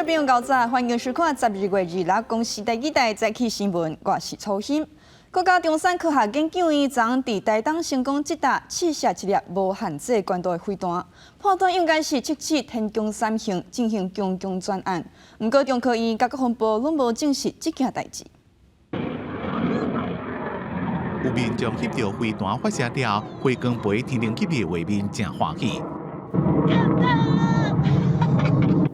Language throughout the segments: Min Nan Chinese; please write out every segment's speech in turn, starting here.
眾朋友早晨，歡迎收看12月26公視第二台早起新聞，我是楚欣。國家中山科學研究院昨佇台東成功擊打試射一粒無限制關渡的飛彈，判斷應該是測試天弓三型進行強攻專案。毋過中科院佮國防部攏無證實這件代誌。有民眾翕著飛彈發射了，火光飛天頂級的畫面誠歡喜。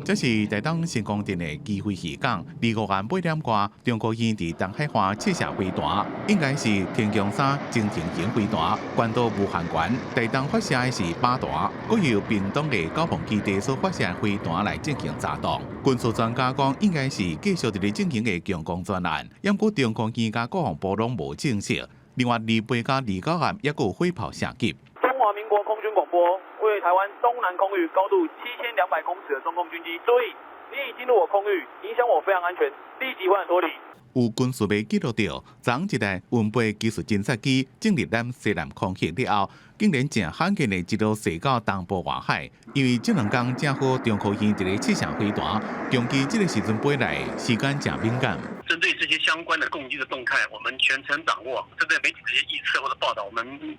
這是台東成功鎮的基飛漁港，25暗8點外，中科院佇東海岸試射飛彈，應該是天弓三偵聽型飛彈，關渡無限懸。台東發射的是靶彈，閣由屏東的九鳳基地所發射的飛彈來進行炸彈。軍事專家講，應該是繼續佇咧進行的強攻專案，毋過中科院佮國防部攏無證實。另外，28佮29暗猶閣有火炮射擊。中華民國空軍廣播，位於台灣東南空域，高度7200公尺的中共軍機，注意，你已進入我空域，影響我飛航安全，立即換脫離。有軍事迷記錄著，昨一台運飛技術偵察機進入咱西南空域了後，竟然誠罕見的一路射到東部外海。因為這兩工正好中科院佇咧試射飛彈，強機這個時陣飛來，時間誠敏感。針對這些相關的共機的動態，我們全程掌握。針對媒體這些臆測或者報道，我們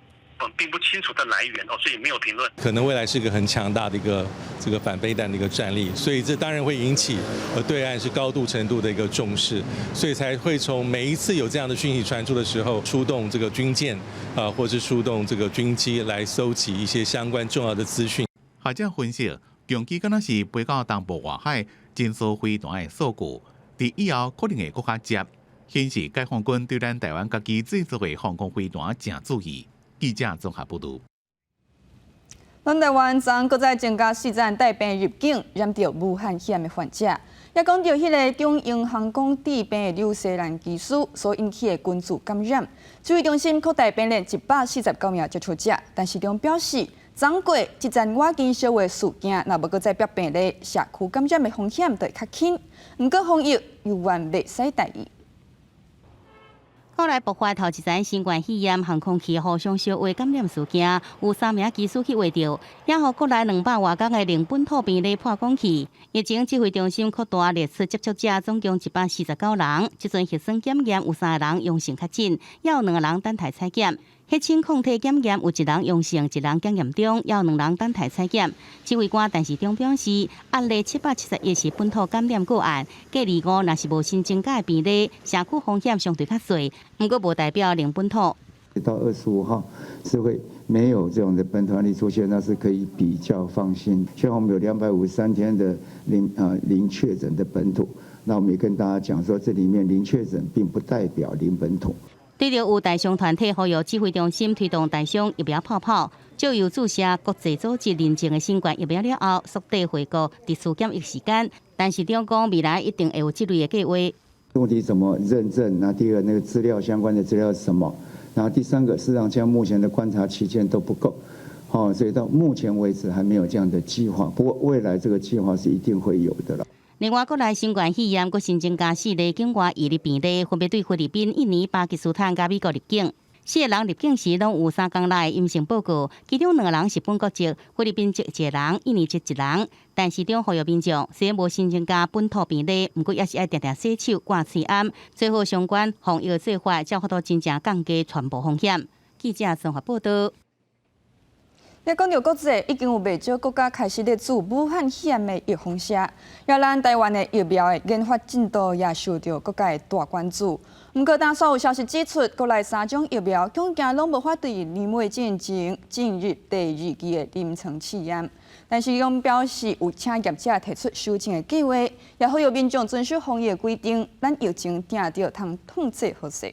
並不清楚的來源哦，所以沒有評論。可能未來是個很強大的一個這個反飛彈的一個戰力，所以這當然會引起對岸是高度程度的一個重視，所以才會從每一次有這樣的訊息傳出的時候，出動這個軍艦啊，或是出動這個軍機來蒐集一些相關重要的資訊。學者分析，強機敢若是飛到東部外海，偵搜飛彈的數據，佇以後可能會閣較捷，顯示解放軍對咱台灣家己製造的防空飛彈誠注意。記者綜合報導。咱台灣昨閣再增加四人帶病入境，染著武漢肺炎的患者。也講著彼个長榮航空致病的紐西蘭機師所引起的群聚感染，指揮中心擴大病例149名接觸者，陳時中表示，昨過這層倚近相會事件，若無閣再爆病例，社區感染的風險就會較輕。毋過防疫猶原袂使大意。國內爆發頭一層新冠肺炎航空器互相相話感染事件，有三名機師去話著，也予國內200外工的零本土病例破講去。疫情指揮中心擴大列出接觸者總共149人，這陣核酸檢驗有三個人陽性確診，也有兩個人等待採檢。血清抗體檢驗有一人陽性，一人檢驗中，也有兩人等待採檢。指揮官陳時中表示，案例771是本土感染個案，過25若是無新增加的病例，社區風險相對較細，毋過無代表零本土。到25號是會沒有這種的本土案例出現，那是可以比較放心。像我們有253天的零確診的本土，那我們也跟大家講說，這裡面零確診並不代表零本土。對著有台商團體呼籲指揮中心推動台商疫苗泡泡，藉由注射國際組織認證的新冠疫苗了後，縮短回國特殊檢疫時間。陳時中講未來一定會有這類的計劃。問題怎麼認證？那第二個，那個資料相關的資料是什麼？然後第三個，事實上，像目前的觀察期間都不夠，好，所以到目前為止還沒有這樣的計劃。不過未來這個計劃是一定會有的了。另外，國內新冠肺炎閣新增加四例境外移入病例，分別對菲律賓、印尼、巴基斯坦佮美國入境。四個人入境時攏有3工內陰性報告，其中兩個人是本國籍，菲律賓籍一個人，印尼籍一人。陳時中呼籲民眾，雖然無新增加本土病例，毋過猶是愛定定洗手、掛喙罨，做好相關防疫的做法，才有法度真正降低傳播風險。記者綜合報道。咧講著國際，已經有袂少國家開始咧注武漢肺炎的預防射，也咱台灣的疫苗的研發進度也受著各界大關注。毋過，當煞有消息指出，國內三種疫苗恐驚攏無法佇年尾進前進入第二期的臨床試驗。陳時中表示，有請業者提出修正的計劃，也呼籲民眾遵守防疫的規定。咱疫情定著通控制好勢。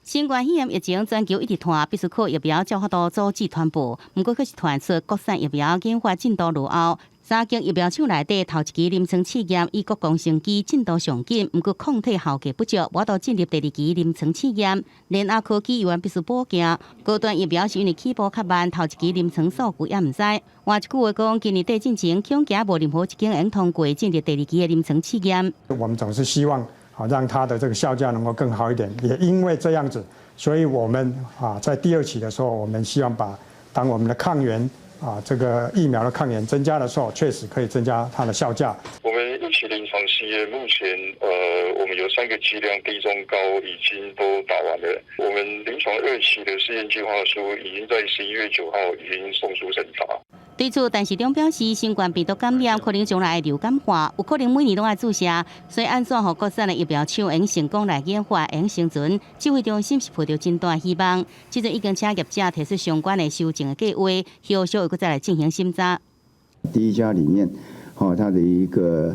新冠肺炎疫情全球一直傳，必須靠疫苗才有法度阻止傳播。毋過，卻是傳出國產疫苗研發進度落後。三間疫苗廠內底頭一期臨床試驗以國光生技進度上緊，毋過抗體效價不足，無法度進入第二期臨床試驗。聯亞科技猶原必須補件，高端疫苗是因為起步較慢，頭一期臨床數據猶毋知。換一句話講，今年底進前恐驚無任何一間會通過進入第二期的臨床試驗。我們總是希望啊，讓它的這個效價能夠更好一點。也因為這樣子，所以我們啊在第二期的時候，我們希望把當我們的抗原啊這個疫苗的抗原增加的時候，確實可以增加它的效價。我們一期臨床試驗目前，我們有三個劑量，低、中、高已經都打完了。我們臨床二期的試驗計劃書已經在11月9號已經送出審查。對此，陳時中表示，新冠病毒感染可能將來會流感化，有可能每年攏愛注射，所以按怎予國產的疫苗廠會成功來研發，會生存，指揮中心是抱著真大希望。這陣已經請業者提出相關的修正的計劃，後續會閣再來進行審查。第一家裡面，它的一個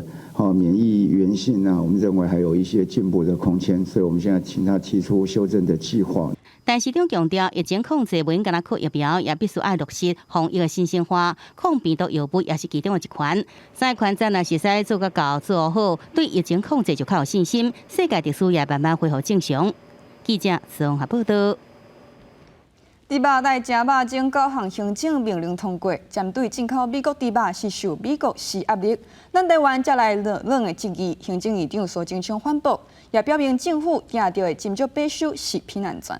免疫原性呢，我們認為還有一些進步的空間，所以我們現在請他提出修正的計劃。陳時中強調，疫情控制袂用干焦靠疫苗，也必須愛落實防疫的新生活，抗病毒藥物也是其中的一環。三個環節若是使做個到做好，對疫情控制就較有信心，世界秩序也慢慢恢復正常。記者綜合報道。豬肉來食肉前九項行政命令通過，針對進口美國豬肉是受美國施壓力。咱台灣才來冷冷的質疑，行政院長蘇貞昌反駁，也表明政府定著會斟酌把守食品安全。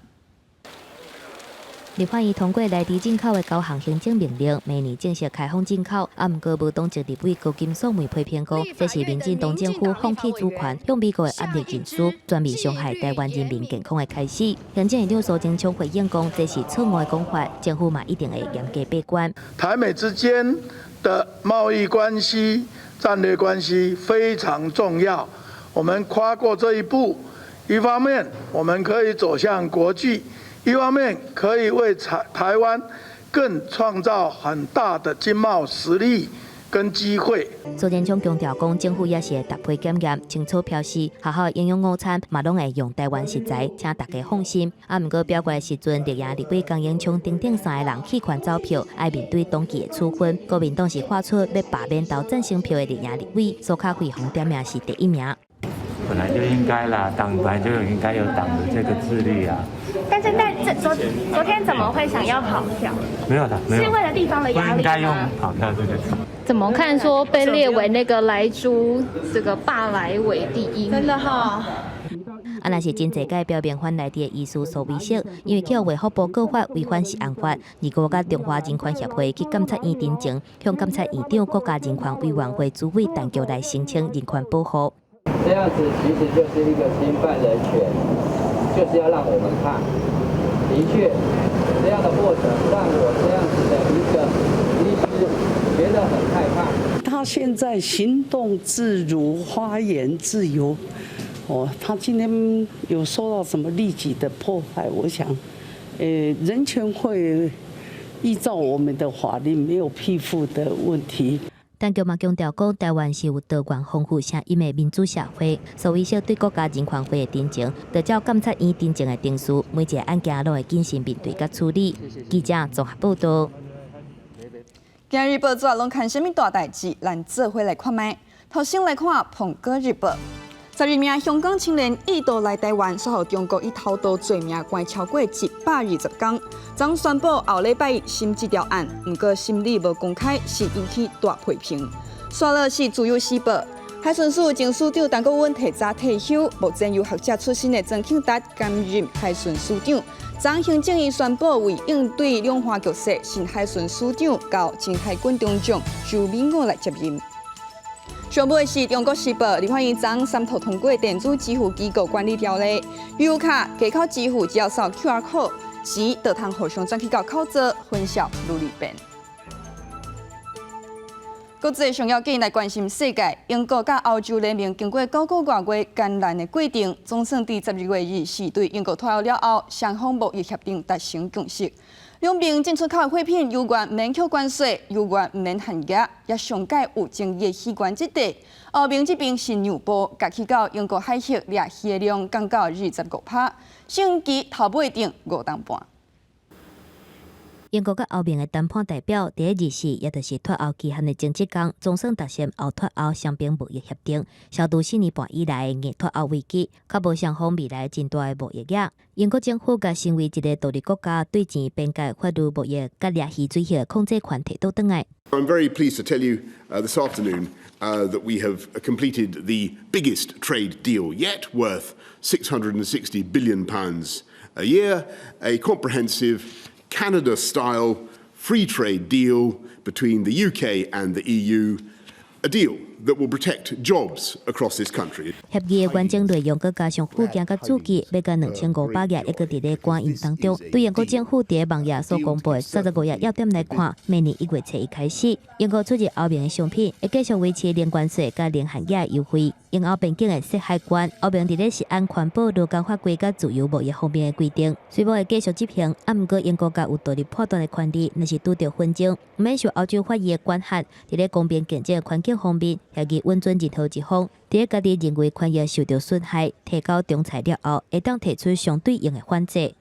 立法院通過萊豬進口的九項行政命令，明年正式開放進口。啊，毋過無黨籍立委高金素梅批評講，這是民進黨政府放棄主權，向美國的壓力認輸，全面傷害台灣人民健康的開始。行政院長蘇貞昌回應講，這是錯誤的講法，政府嘛一定會嚴格把關。台美之間的貿易關係、戰略關係非常重要，我們跨過這一步，一方面我們可以走向國際。一方面可以為台灣更創造很大的經貿實力跟機會。蘇貞昌強調講，政府也是會逐批檢驗，清楚標示，學校營養午餐嘛攏會用台灣食材，請大家放心。啊，毋過表決的時陣，綠營立委江永昌等等三個人棄權走票，愛面對黨紀的處分。國民黨是喊出欲罷免投贊成票的綠營立委，蘇卡惠予點名是第一名。本來就應該啦，黨本來就應該有黨的這個自律啊。但是但這昨天怎麼會想要跑票？沒有的，沒有。是為了地方的壓力嗎？不應該用跑票這個詞。怎麼看？說被列為那個萊豬這個罷萊委第一？真的哈。啊，若是真濟屆表明反萊豬的醫師蘇美色，因為去衛福部告發違反食安法，而閣佮中華人權協會去監察院陳情，向監察院長國家人權委員會主委陳菊來申請人權保護。這樣子其實就是一個侵犯人權，就是要讓我們怕。的確，這樣的過程讓我這樣子的一個醫師覺得很害怕。他現在行動自如，發言自由。哦，他今天有受到什麼利己的迫害？我想，人權會依照我們的法律，沒有批復的問題。陳菊嘛強調講，台灣是有多元豐富聲音的民主社會，所以說對國家人權會的陳情，就照監察院陳情的程序，每一個案件攏會謹慎面對佮處理。記者綜合報道。今日報紙攏看啥物大代誌？咱做伙來看覓。頭先來看《蘋果日報》，12名香港青年意圖來台灣，煞予中國以偷渡罪名關超過120天。昨宣布後禮拜一審這條案，毋過審理無公開，是引起大批評。煞落是《自由時報》，海巡署前署長陳國溫提早退休，目前由學者出身的曾慶達擔任海巡署長。昨行政院宣布，為應對兩岸局勢，新海巡署長交前海軍中將周敏武來接任。上尾是中國時報，立法院昨三讀通過電子支付機構管理條例，悠遊卡街口支付只要掃 QR code，錢就通互相轉去到口座，分數愈來愈便。國際上要緊來關心世界，英國佮歐洲聯盟經過9個外月艱難的過程，總算佇12月24對英國脫歐了後，雙方貿易協定達成共識。兩邊進出口的貨品猶原毋免扣關稅，猶原毋免限額，也上蓋有爭議的魚權這塊。歐盟這邊是讓步，共去到英國海峽掠魚的量降到25%，升期頭尾定5冬半。英國佮歐盟的談判代表佇咧24，也就是脫歐期限的前一工，總算達成後脫歐雙邊貿易協定，消除4年半以來的硬脫歐危機，確保雙方未來真大的貿易額。英國政府共成為一個獨立國家，對錢邊界法律貿易佮掠魚水域的控制權提倒轉來。 I'm very pleased to tell you this afternoon that we have completed the biggest trade deal yet, worth £660 billion a year, a comprehensive Canada-style free trade deal between the UK and the EU, a deal that will protect jobs across this country. 協議的完整內容，閣加上附件佮注記，欲共2500頁，猶閣佇咧趕印當中。對英國政府佇網頁所公布的35頁要點來看，明年1月初1開始，英國出入歐盟的商品會繼續維持零關稅佮零限額優惠。英歐邊境會設海關，歐盟佇咧食安、環保、勞工法規佮自由貿易方面的規定，雖無會繼續執行，啊，毋過英國閣有獨立判斷的權利，若是拄著紛爭，毋免受歐洲法院的管轄。佇咧公平競爭的環境方面，協議允准任何一方佇咧家己認為權益受著損害，提交仲裁了後，會當提出相對應的反制。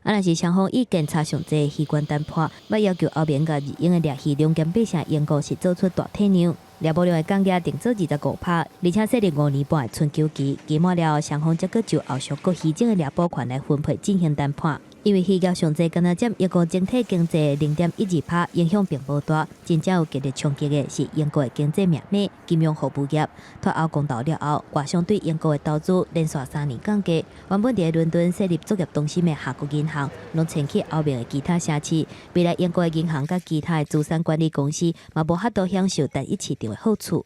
啊，若是雙方意見差上濟，彼關談判，欲要求歐盟共日英的掠魚兩兼百勝，英國是做出大退讓。獵捕量的降額定做25%，而且設立5年半的春秋期，期滿了後，雙方才閣就後續閣漁種的獵捕權來分配進行談判。因為漁業上濟，敢若佔英國整體經濟0.12%，影響並無大。真正有極力衝擊的是英國的經濟命脈——金融服務業。脫歐公投了後，外商對英國的投資連續3年降價。原本佇倫敦設立作業中心的絜國銀行，攏遷去歐盟的其他城市。未來英國的銀行佮其他的資產管理公司，嘛無法度享受單一市場的好處。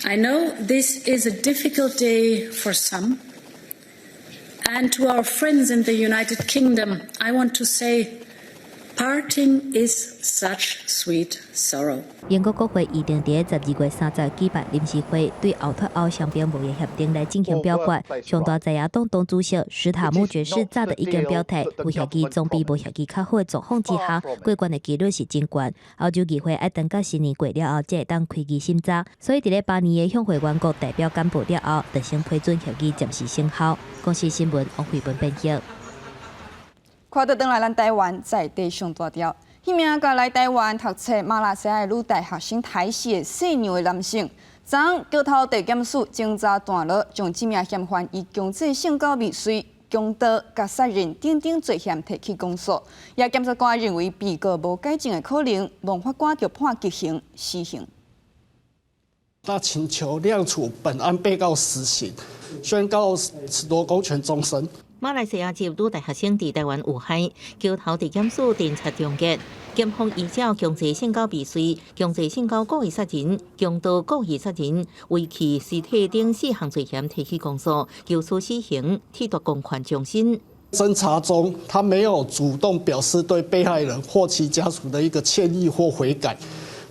I know this is a difficult day for some. And to our friends in the United Kingdom, I want to say, parting is such sweet sorrow. 英國國會預定佇12月30舉辦臨時會，對後脫歐雙邊貿易協定來進行表決。上大在野黨黨主席史塔姆爵士早就已經表態，有協議總比無協議較好的狀況之下，過關的幾率是真懸。歐洲議會愛等到新年過了後，才會當開議審查。所以佇咧巴尼耶向會員國代表簡報了後，就先批准協議暫時生效。公視新聞王慧文編譯。看到轉來咱台灣在地上大條。彼名共來台灣讀冊馬來西亞女大學生刣死的細娘的男性，昨昏橋頭地檢署偵查段落，將這名嫌犯以強制性交未遂、強盜佮殺人等等罪嫌提起公訴。也檢察官認為被告無改正的可能，望法官著判極刑死刑。那請求量處本案被告死刑，宣告褫奪公權終身。馬來西亞籍女大學生佇台灣遇害，橋頭地檢署偵查終結，檢方依照強制性交未遂、強制性交故意殺人、強盜故意殺人、遺棄屍體等四項罪嫌提起公訴，求處死刑，褫奪公權終身。偵查中，他沒有主動表示對被害人或其家屬的一個歉意或悔改，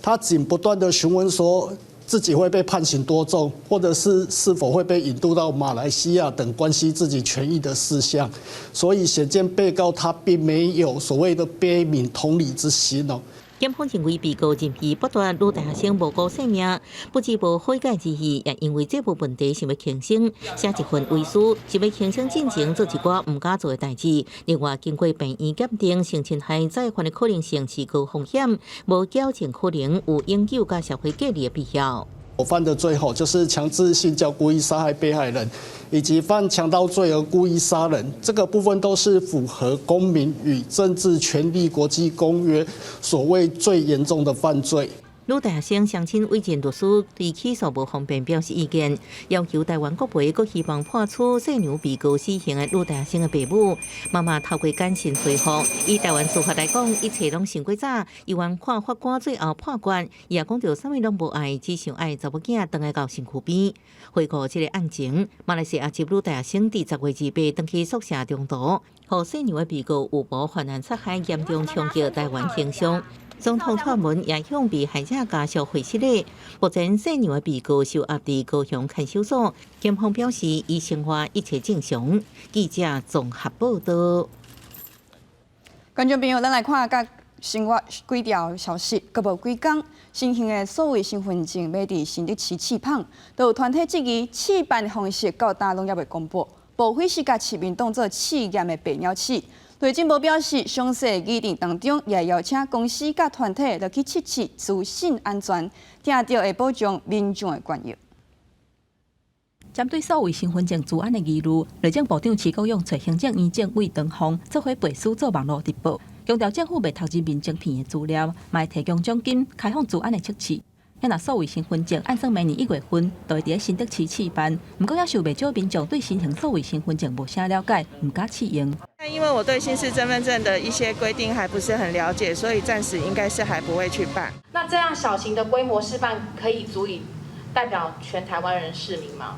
他僅不斷的詢問說自己會被判刑多重，或者是是否會被引渡到馬來西亞等關係自己權益的事項，所以顯見被告他並沒有所謂的悲憫同理之心哦。檢方認為被告認罪剝奪女大學生無辜性命，不只無悔改之意，也因為這無問題想欲輕生，寫一份遺書，想欲輕生進前做一寡毋敢做的代誌。另外，經過病院鑑定，性侵害再犯的可能性是高風險，無矯正可能，有永久佮社會隔離的必要。我犯的罪吼，就是強制性交、故意殺害被害人，以及犯強盜罪而故意殺人，這個部分都是符合《公民與政治權利國際公約》所謂最嚴重的犯罪。女大學生雙親委任律師對起訴無方便表示意見，要求台灣國賠，閣希望判處細娘被告死刑的女大學生的爸母。媽媽透過簡訊回覆，以台灣司法來講，一切攏傷過早，猶原看法官最後判決。伊也講著啥物攏無愛，只想愛查某囝轉來到身軀邊。回顧這個案情，馬來西亞籍女大學生佇10月28轉去宿舍中毒，予細娘的被告有無犯案殺害，嚴重衝擊台灣形象。總統蔡英文也向被害者家屬回失禮。目前，細娘的被告受押佇高雄看守所，檢方表示伊生活一切正常。記者綜合報道。觀眾朋友，咱來看佮生活幾條消息，閣無幾工，新興的數位身份證欲佇新竹市試辦，都有團體質疑試辦方式到今攏猶未公布，無非是共市民當做試驗的白老鼠。內政部表示，詳細擬定當中，也邀請公司佮團體落去測試資訊安全，定著會保障民眾的權益。針對數位身份證資安的疑慮，內政部長徐國勇揣行政院長魏長鳳做伙背書做網路直播，強調政府袂偷人民晶片的資料，嘛會提供獎金開放資安的測試。若數位身份證按算明年1月份就會佇新竹市試辦，毋過猶是有袂少民眾對新型數位身份證無啥了解，毋敢試用。因為為我對新式身份證的一些規定還不是很了解，所以暫時應該是還不會去辦。那這樣小型的規模試辦可以足以代表全台灣人市民嗎？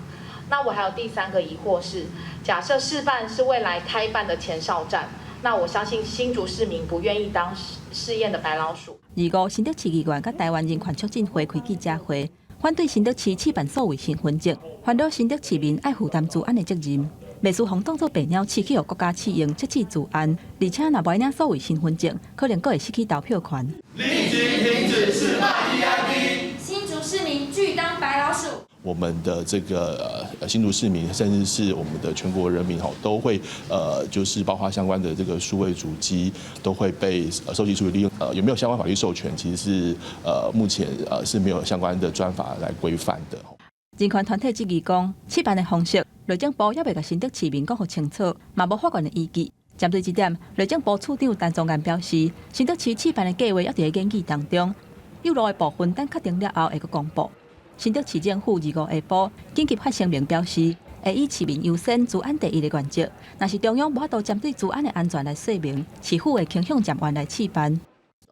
那我還有第三個疑惑是，假設試辦是未來開辦的前哨站，那我相信新竹市民不願意當試驗的白老鼠。二五新竹市議員佮台灣人權促進會開記者會，反對新竹市試辦數位身份證，煩惱新竹市民愛負擔資安的責任。袂輸予當做白鳥試去予國家試用測試資安，而且若無愛領數位身份證，可能閣會失去投票權。立即停止試辦 EID，新竹市民拒當白老鼠。我們的這個新竹市民，甚至是我們的全國人民吼，都會就是包括相關的這個數位足跡，都會被收集處理利用。有沒有相關法律授權？其實是目前是沒有相關的專法來規範的。人權團體質疑講，試辦的方式，內政部猶未共新竹市民講予清楚，嘛無法院的依據。針對這點，內政部次長陳宗彥表示，新竹市試辦的計劃猶佇咧研議當中，有路的部分等確定了後會閣公布。新竹市政府二五下晡緊急發聲明表示，會以市民優先、資安第一的原則。若是中央無法度針對資安的安全來說明，市府會傾向暫緩來試辦。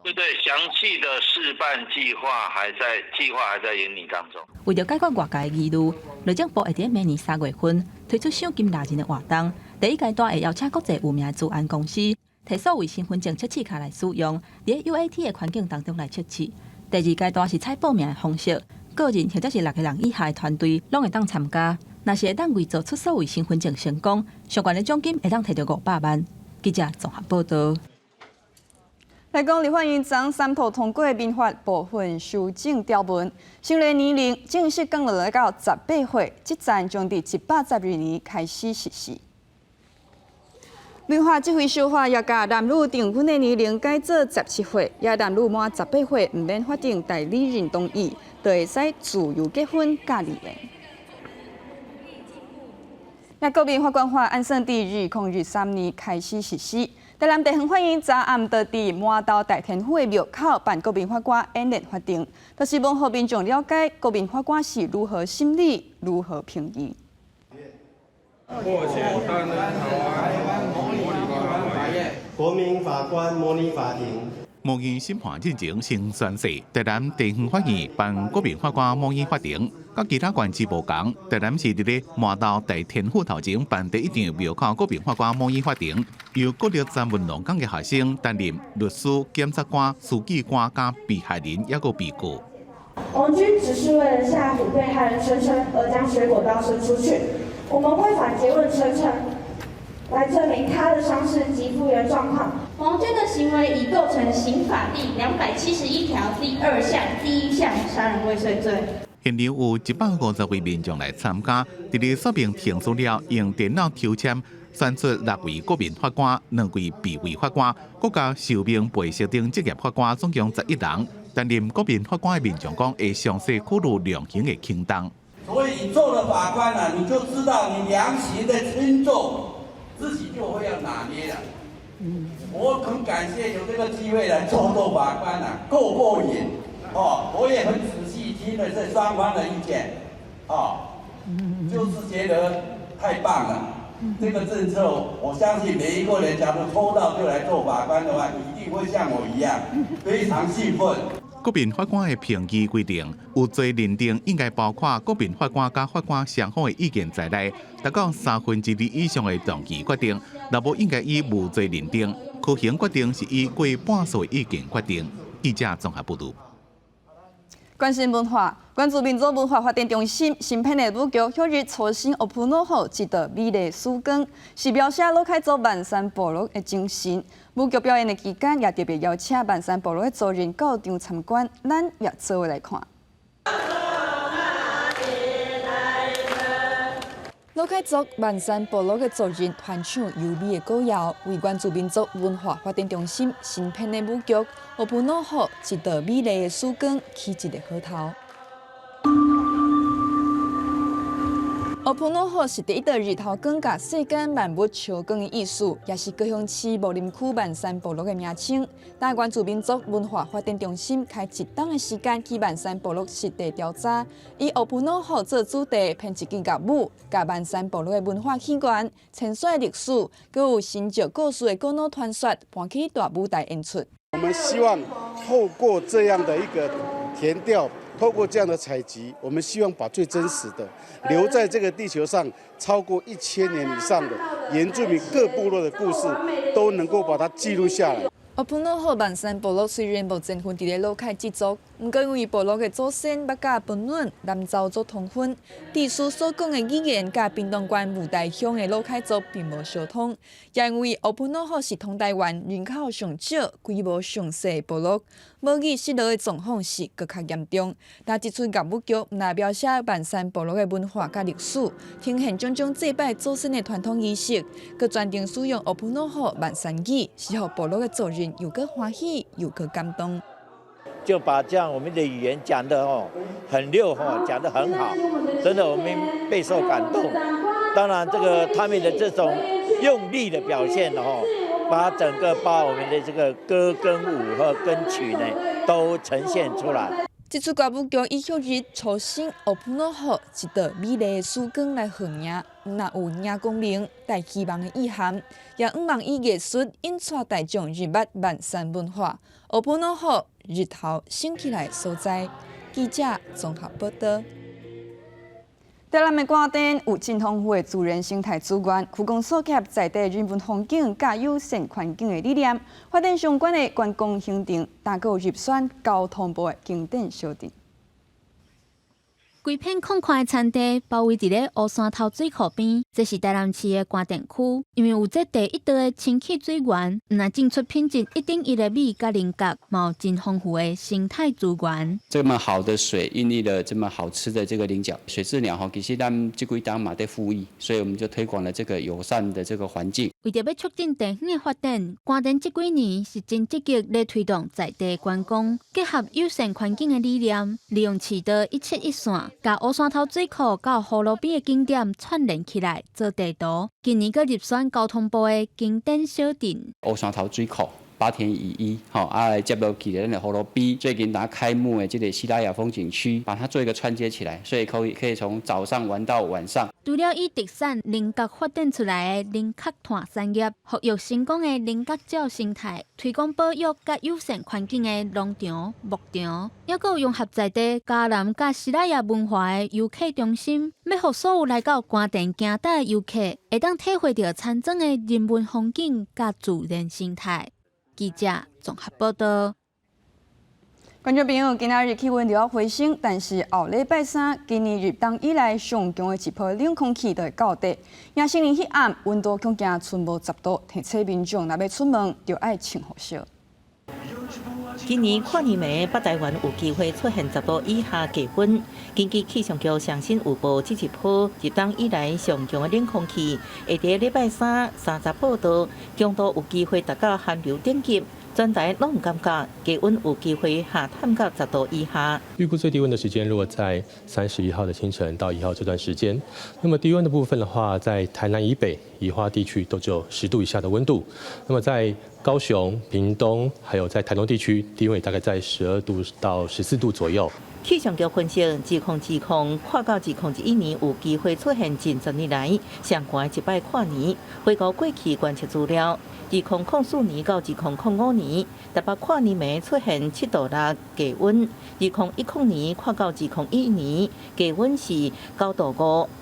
對對，詳細的試辦計劃還在計劃還在研擬當中。為著解決外界的疑慮，內政部會佇明年3月份推出賞金獵人的活動。第一階段會邀請國際有名的資安公司，提數位身份證測試卡來使用，佇 UAT 的環境當中來測試。第二階段是採報名的方式。個人或者是六個人以下的團隊，攏會當參加。若是會當偽造出數位身份證成功，上懸的獎金會當提著500萬。記者綜合報導。來講，立法院昨三讀通過民法部分修正條文，成年年齡正式降落來到18歲，這層將佇112年開始實施。民法這回修法也共男女訂婚的年齡改做17歲，也男女滿十八歲毋免法定代理人同意，就會使自由結婚佮離的。也國民法官法按算佇2023年開始實施。台南地方法院昨暗就佇滿洲大天府的廟口辦國民法官演練法庭，就是望予民眾了解國民法官是如何審理、如何評議。獲選擔任台灣模擬法院國民法官模擬法庭。模擬審判進前先宣誓，台南地方法院辦國民法官模擬法庭，佮其他縣市無仝。台南是佇咧滿洲大天府頭前辦第一場廟口國民法官模擬法庭，由國立三文農工的學生擔任律師、檢察官、書記官佮被害人抑閣被告。王軍只是為了嚇唬被害人陳誠而將水果刀伸出去，我們會反詰問陳誠，來證明他的傷勢及復原狀況。王軍的行為已構成刑法第271條第二項第一項殺人未遂罪。現場有150位民眾來參加，佇咧說明程序了，用電腦抽籤選出六位國民法官、兩位備位法官，閣佮受命陪審等職業法官，總共11人。擔任國民法官的民眾講，會詳細考慮量刑的輕重。所以你做了法官了，你就知道你量刑的輕重，自己就會要拿捏了。我很感謝有這個機會來做做法官啊，過過癮哦。我也很仔細聽了這雙方的意見，哦，就是覺得太棒了。這個政策，我相信每一個人，假如抽到就來做法官的話，一定會像我一樣非常興奮。國民法官的評議規定，有罪認定應該包括國民法官佮法官雙方的意見在內，達到2/3以上的同意決定，若無應該以無罪認定。科刑決定是以過半數的意見決定。記者綜合報導。關心文化，關注民族文化發展中心新編的舞劇《旭日初升烏普諾號》這道美麗曙光，是描寫魯凱族萬山部落的精神。舞劇表演的期間，也特別邀請萬山部落的族人到場參觀，咱也做伙來看。魯凱族萬山部落的族人傳唱優美的歌謠，為原住民族文化發展中心新編的舞劇《烏普諾號》這道美麗的曙光起一個好頭。歐普諾河是第一道日頭光佮世間萬物相關的意思，也是高雄市武林區萬山部落的名稱。台灣原住民族文化發展中心開一冬的時間去萬山部落實地調查，以歐普諾河做主題編一支樂舞，共萬山部落的文化起源、遷徙歷史，閣有神蹟故事的古老傳說搬去大舞台演出。我們希望透過這樣的一個田調，透過這樣的採集，我們希望把最真實的留在這個地球上超過1000年以上的原住民各部落的故事，都能夠把它記錄下來。歐普諾河萬山部落雖然無前分佇咧魯凱這族，毋過因為部落的祖先捌佮本崙南鄒族通婚，佇書所講的語言佮屏東縣霧台鄉的魯凱族並無相通，也因為歐普諾河是統台灣人口上少、規模上細的部落，母語失落的狀況是閣較嚴重。但這齣樂舞劇毋但描寫萬山部落的文化佮歷史，呈現種種祭拜祖先的傳統儀式，閣全程使用歐普諾河萬山語，是予部落的族人又閣歡喜又閣感動。就把這樣我們的語言講得哦很溜哈，講得很好，真的我們備受感動。當然，這個他們的這種用力的表現哦，把整個把我們的這個歌跟舞和跟曲呢都呈現出來。這齣歌舞劇以旭日初升歐普諾河一道美麗的曙光來號名，毋但有迎光明、帶希望的意涵，也向望以藝術引帶大眾入捌萬山文化。歐普諾河日頭升起來所在。記者綜合報道。台南的官田有真豐富的自然生態資源，區公所結合在地人文風景佮友善環境的理念，發展相關的觀光行程，但閣有入選交通部的經典小鎮。規片空曠的田地包圍佇咧烏山頭水庫邊，這是台南市的官田區。因為有這第一道的清氣水源，毋但種出品質一等一的米佮菱角，嘛有真豐富的生態資源。這麼好的水，孕育了這麼好吃的這個菱角，水雉鳥吼，其實咱這幾冬嘛佇孵育，所以我們就推廣了這個友善的這個環境。為著欲促進地方的發展，官田這幾年是真積極咧推動在地觀光，結合友善環境的理念，利用市道一切一線，共烏山頭水庫到葫蘆邊的景點串聯起來做地圖。今年閣入選交通部的經典小鎮。烏山頭水庫、八田與一，吼，啊，接落去咱的葫蘆邊，最近剛開幕的這個西拉雅風景區，把它做一個串接起來，所以可以從早上玩到晚上。除了以特產菱角發展出來的菱角炭產業，復育成功的菱角鳥生態，推廣保育佮友善環境的農場、牧場，猶閣有融合在地嘉南佮西拉雅文化的遊客中心，欲予所有來到官田行踏的遊客，會當體會著田莊的人文風景佮自然生態。記者綜合報道。觀眾朋友，今仔日氣溫就要回升，但是後禮拜三，今年入冬以來上強的一波冷空氣就會到達。迎新年彼暗，溫度恐驚賰無10度，提醒民眾若欲出門，就愛穿厚衫。今年跨年暝，北台灣有機會出現10度以下低溫。根據氣象局上新預報，這一波入冬以來上強的冷空氣，會佇禮拜三30報到，強度有機會達到寒流等級。全台攏毋感覺低溫有機會下探到10度以下。預估最低溫的時間落在31號的清晨到1號這段時間。那麼低溫的部分的話，在台南以北、宜花地區都只有10度以下的溫度。那麼在高雄、屏東還有在台東地區，低溫也大概在12度到14度左右。氣象局分析，2020看到2021年有機會出現近10年來上寒的一擺跨年。回顧過去觀測資料，2004年到2005年，台北跨年暝出現7度6低溫；2010年看到2011年，低溫是9度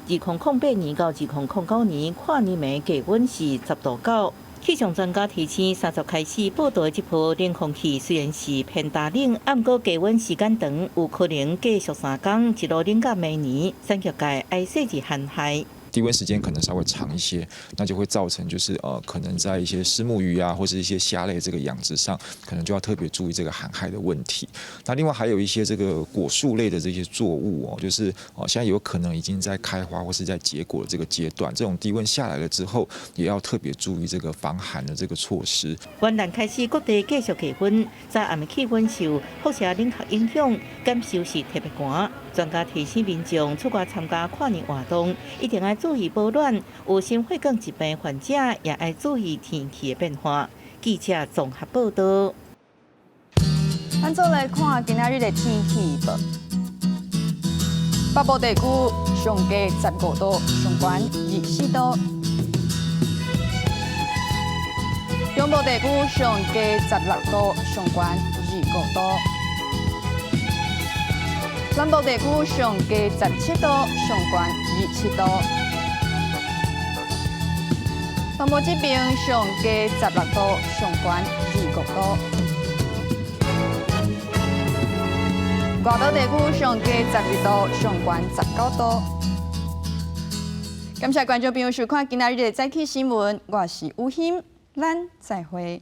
5；2008年到2009年，跨年暝低溫是10度9。氣象專家提醒，30開始報道的這波冷空氣雖然是偏大冷，毋過低溫時間長，有可能繼續3工一路冷到明年。產業界愛細緻寒害。低溫時間可能稍微長一些，那就會造成就是可能在一些虱目魚啊，或是一些蝦類這個養殖上，可能就要特別注意這個寒害的問題。那另外還有一些這個果樹類的這些作物哦，就是哦現在有可能已經在開花或是在結果的這個階段，這種低溫下來了之後，也要特別注意這個防寒的這個措施。元旦開始各地繼續低溫，昨暗氣溫受輻射冷卻影響，感受是特別寒。專家提醒民眾出外參加跨年活動，一定愛注意保暖。有心血管疾病患者也愛注意天氣的變化。記者綜合報道。咱做來看今仔日的天氣預報。北部地區上低15度，上懸24度；中部地區上低16度，上懸25度；南部地區上低17度，上懸27度；東部這邊上低16度，上懸25度。外島地區上低12度，上懸19度。感謝觀眾朋友收看今仔日的早起新聞，我是吳欣，咱再會。